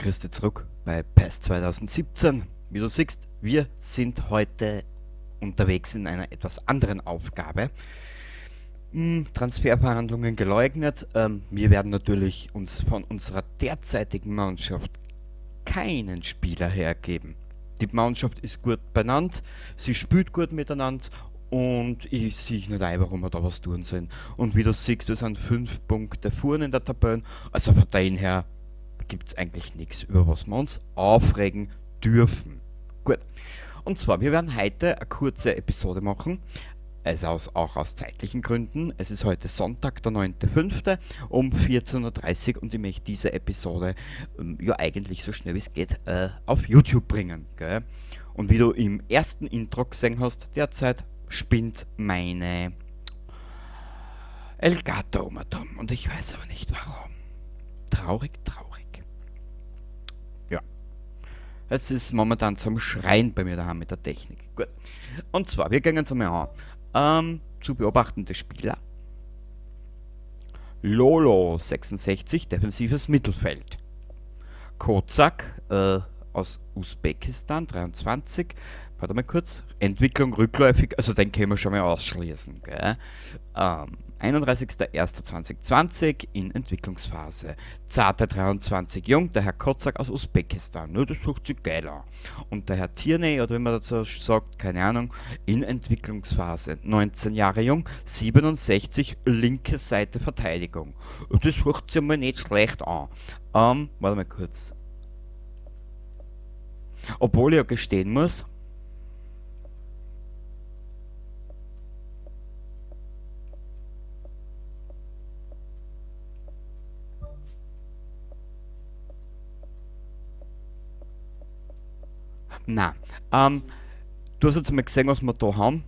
Grüß dich zurück bei PES 2017. Wie du siehst, wir sind heute unterwegs in einer etwas anderen Aufgabe. Transferverhandlungen geleugnet. Wir werden natürlich uns von unserer derzeitigen Mannschaft keinen Spieler hergeben. Die Mannschaft ist gut benannt, sie spielt gut miteinander und ich sehe nicht ein, warum wir da was tun sollen. Und wie du siehst, wir sind 5 Punkte vorne in der Tabelle. Also von dem her gibt's eigentlich nichts, über was wir uns aufregen dürfen. Gut, und zwar, wir werden heute eine kurze Episode machen, also auch aus zeitlichen Gründen. Es ist heute Sonntag, der 9.5 um 14:30 Uhr und ich möchte diese Episode ja eigentlich so schnell wie es geht auf YouTube bringen. Gell? Und wie du im ersten Intro gesehen hast, derzeit spinnt meine Elgato um und ich weiß aber nicht warum. Traurig, traurig. Ja. Es ist momentan zum Schreien bei mir daheim mit der Technik. Gut. Und zwar, wir gehen jetzt einmal an. Zu beobachtende Spieler. Lolo 66, defensives Mittelfeld. Kozak aus Usbekistan, 23. Warte mal kurz. Entwicklung rückläufig, also den können wir schon mal ausschließen. Gell? 31.01.2020 in Entwicklungsphase. Zarte 23 jung, der Herr Kozak aus Usbekistan. Nur das sucht sich geil an. Und der Herr Tierney, oder wie man dazu sagt, keine Ahnung, in Entwicklungsphase. 19 Jahre jung, 67, linke Seite Verteidigung. Und das hört sich mal nicht schlecht an. Warte mal kurz. Obwohl ich ja gestehen muss, na, du hast jetzt mal gesehen, was wir da haben.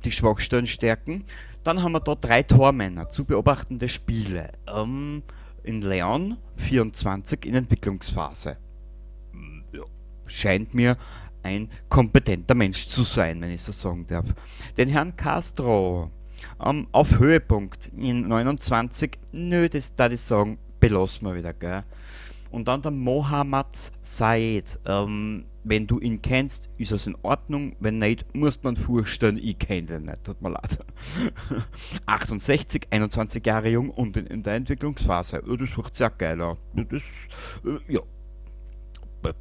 Die Schwachstellen stärken. Dann haben wir da 3 Tormänner zu beobachtende Spiele. In Leon 24 in Entwicklungsphase. Ja, scheint mir ein kompetenter Mensch zu sein, wenn ich so sagen darf. Den Herrn Castro auf Höhepunkt in 29, nö, das darf ich sagen, belassen wir wieder, gell? Und dann der Mohammad Said. Wenn du ihn kennst, ist das in Ordnung. Wenn nicht, muss man vorstellen, ich kenn den nicht. Tut mir leid. 68, 21 Jahre jung und in der Entwicklungsphase. Ja, das hört sich auch geil an. Ja, das ja.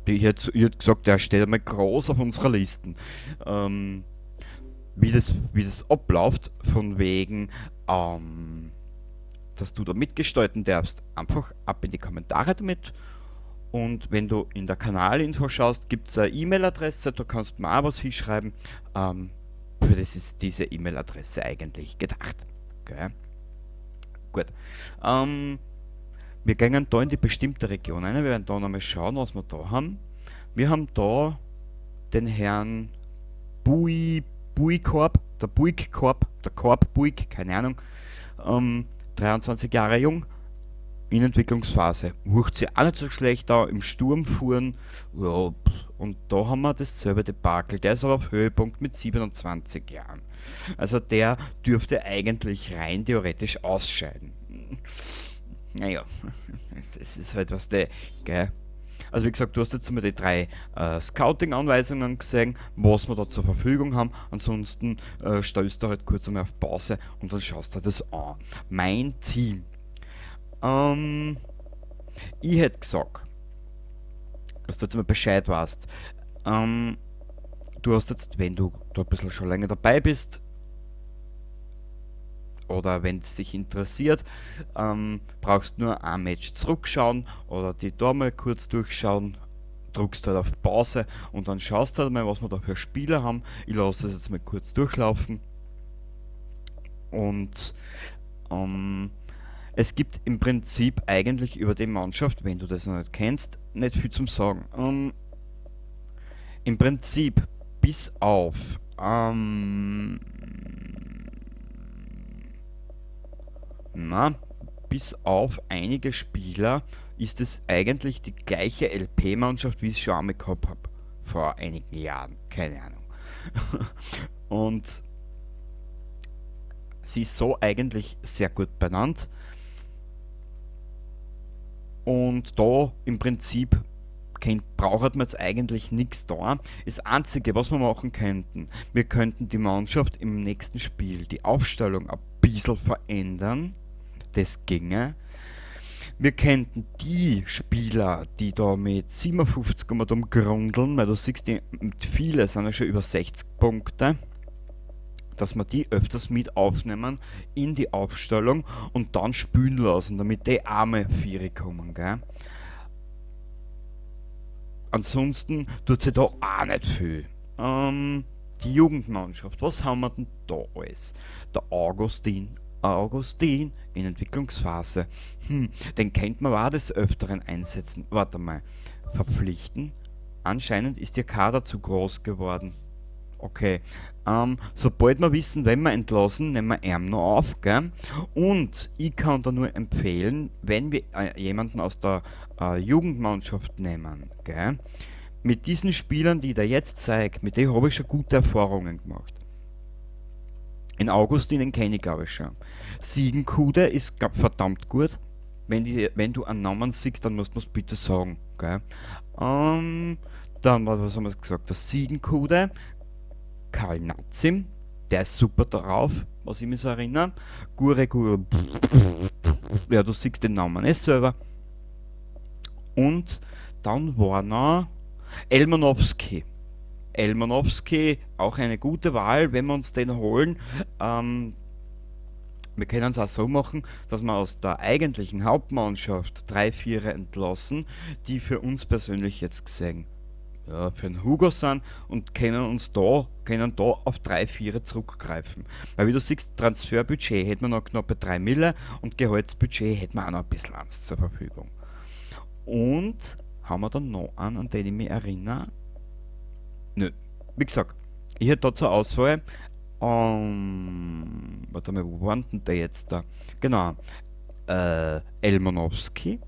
Ich hätte gesagt, der steht einmal groß auf unserer Liste. Wie das abläuft, von wegen, dass du da mitgestalten darfst, einfach ab in die Kommentare damit. Und wenn du in der Kanalinfo schaust, gibt's eine E-Mail-Adresse, da kannst du mir auch was hinschreiben. Für das ist diese E-Mail-Adresse eigentlich gedacht. Gell? Gut. Wir gehen da in die bestimmte Region rein. Wir werden da nochmal schauen, was wir da haben. Wir haben da den Herrn Bui, Buikorb, der Buikkorb, der Korb Buik, keine Ahnung. 23 Jahre jung, in Entwicklungsphase. Hört sich auch nicht so schlecht da, im Sturm fuhren. Ja, pff, und da haben wir dasselbe Debakel. Der ist aber auf Höhepunkt mit 27 Jahren. Also der dürfte eigentlich rein theoretisch ausscheiden. Naja, es ist halt was der, gell? Also wie gesagt, du hast jetzt mal die 3 Scouting-Anweisungen gesehen, was wir da zur Verfügung haben. Ansonsten stellst du halt kurz einmal auf Pause und dann schaust du das an. Mein Team. Ich hätte gesagt, dass du jetzt mal Bescheid weißt. Du hast jetzt, wenn du da ein bisschen schon länger dabei bist, oder wenn es dich interessiert, brauchst nur ein Match zurückschauen oder die da mal kurz durchschauen, drückst halt auf Pause und dann schaust halt mal, was wir da für Spieler haben. Ich lasse das jetzt mal kurz durchlaufen. Und es gibt im Prinzip eigentlich über die Mannschaft, wenn du das noch nicht kennst, nicht viel zum Sagen. Im Prinzip bis auf na, bis auf einige Spieler ist es eigentlich die gleiche L P-Mannschaft, wie ich es schon einmal gehabt hab. Vor einigen Jahren, keine Ahnung. Und sie ist so eigentlich sehr gut benannt. Und da im Prinzip braucht man jetzt eigentlich nichts da. Das Einzige, was wir machen könnten, wir könnten die Mannschaft im nächsten Spiel, die Aufstellung ein bisschen verändern. Das ginge. Wir könnten die Spieler, die da mit 57 um grundeln, weil du siehst, viele sind ja schon über 60 Punkte, dass wir die öfters mit aufnehmen in die Aufstellung und dann spielen lassen, damit die arme Viere kommen, gell? Ansonsten tut sich da auch nicht viel. Die Jugendmannschaft, was haben wir denn da alles? Der Augustin in Entwicklungsphase. Den kennt man auch des Öfteren einsetzen. Warte mal. Verpflichten? Anscheinend ist ihr Kader zu groß geworden. Okay. Sobald wir wissen, wenn wir entlassen, nehmen wir ihn noch auf, gell? Und ich kann da nur empfehlen, wenn wir jemanden aus der Jugendmannschaft nehmen, gell? Mit diesen Spielern, die ich da jetzt zeige, mit denen habe ich schon gute Erfahrungen gemacht. In Augustin, den kenne ich glaube ich schon. Siegenkude ist verdammt gut. Wenn du einen Namen siehst, dann musst du es bitte sagen. Gell? Dann, was haben wir gesagt? Der Siegenkude, Karl Nazim, der ist super drauf, was ich mich so erinnere. Gure, Gure, ja, du siehst den Namen eh selber. Und dann war noch Elmanowski. Elmanowski, auch eine gute Wahl, wenn wir uns den holen. Wir können es auch so machen, dass wir aus der eigentlichen Hauptmannschaft 3, 4 entlassen, die für uns persönlich jetzt gesehen, ja, für den Hugo sind und können da auf 3, 4 zurückgreifen. Weil wie du siehst, Transferbudget hätten wir noch knapp 3 Mille und Gehaltsbudget hätten wir auch noch ein bisschen eins zur Verfügung. Und haben wir dann noch einen, an den ich mich erinnere? Nö. Wie gesagt, ich hätte da zur Auswahl, warte mal, wo waren denn der jetzt da? Genau, Elmanowski,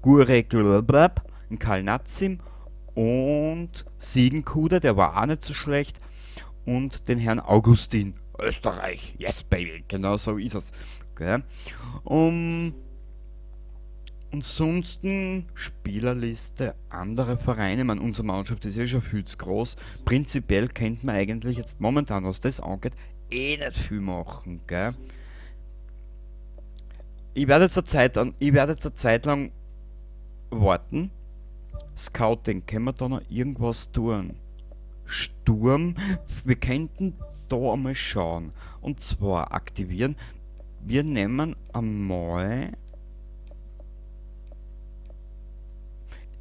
Gurek, Karl Nazim und Siegenkude, der war auch nicht so schlecht, und den Herrn Augustin, Österreich, yes baby, genau so ist es. Okay. Ansonsten Spielerliste, andere Vereine, ich meine, unsere Mannschaft ist eh schon viel zu groß. Prinzipiell könnte man eigentlich jetzt momentan, was das angeht, eh nicht viel machen, gell? Ich werde jetzt eine Zeit lang warten. Scouting, können wir da noch irgendwas tun? Sturm, wir könnten da einmal schauen. Und zwar aktivieren. Wir nehmen einmal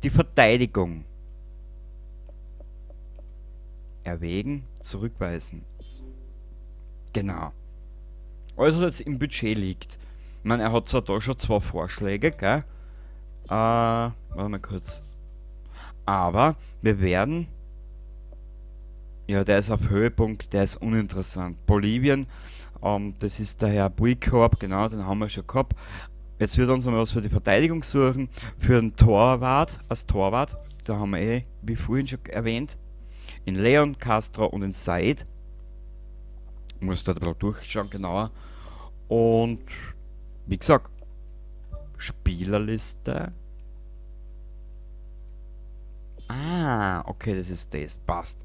die Verteidigung. Erwägen, zurückweisen. Genau. Alles, was jetzt im Budget liegt. Ich meine, er hat zwar da schon 2 Vorschläge, gell? Warte mal kurz. Aber wir werden... Ja, der ist auf Höhepunkt, der ist uninteressant. Bolivien, das ist der Herr Buikorb, genau, den haben wir schon gehabt. Jetzt wird uns noch was für die Verteidigung suchen, für den Torwart, als Torwart, da haben wir eh, wie vorhin schon erwähnt, in Leon, Castro und in Said. Muss da ein bisschen durchschauen, genauer. Und wie gesagt, Spielerliste. Ah, okay, das ist das, passt.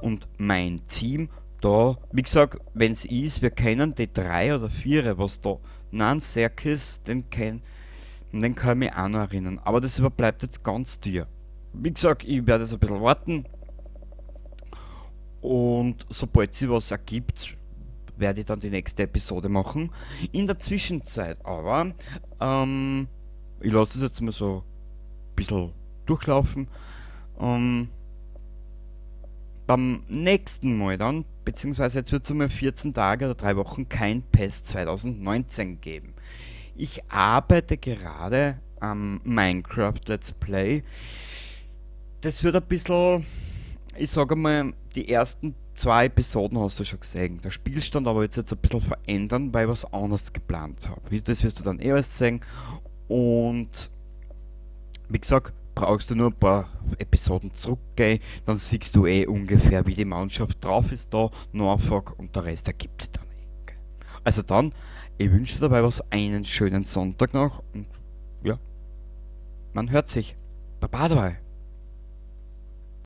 Und mein Team, da, wie gesagt, wenn's ist, wir kennen die 3 oder 4, was da. Nein, Serkis, den kann ich mich auch noch erinnern. Aber das überbleibt jetzt ganz dir. Wie gesagt, ich werde jetzt ein bisschen warten. Und sobald sich was ergibt, werde ich dann die nächste Episode machen. In der Zwischenzeit aber, ich lasse es jetzt mal so ein bisschen durchlaufen. Beim nächsten Mal dann, beziehungsweise jetzt wird es einmal 14 Tage oder 3 Wochen kein PES 2019 geben. Ich arbeite gerade am Minecraft Let's Play. Das wird ein bisschen, ich sage mal, die ersten 2 Episoden hast du schon gesehen. Der Spielstand aber jetzt ein bisschen verändern, weil ich was anderes geplant habe. Das wirst du dann eh alles sehen. Und wie gesagt, brauchst du nur ein paar Episoden zurückgehen, dann siehst du eh ungefähr, wie die Mannschaft drauf ist da, Norfolk, und der Rest ergibt sich dann eh. Also dann, ich wünsche dir dabei was, einen schönen Sonntag noch und ja, man hört sich. Baba dabei.